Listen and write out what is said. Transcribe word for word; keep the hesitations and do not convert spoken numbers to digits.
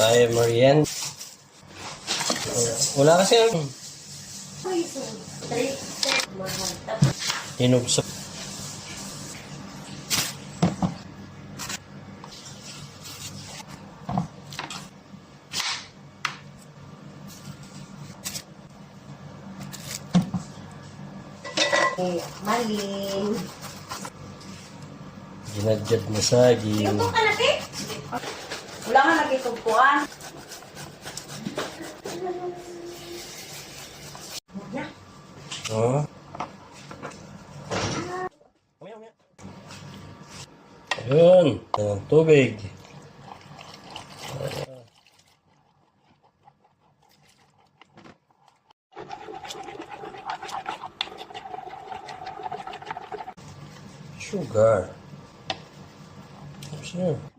Tayo merienda. Wala kasi ang hinugsa. Malin. Ginadyad na saging. Yung ka na, te? Wala nga nagkikugkuan. Oh. Ayun. Ang tubig. Sugar. Sure.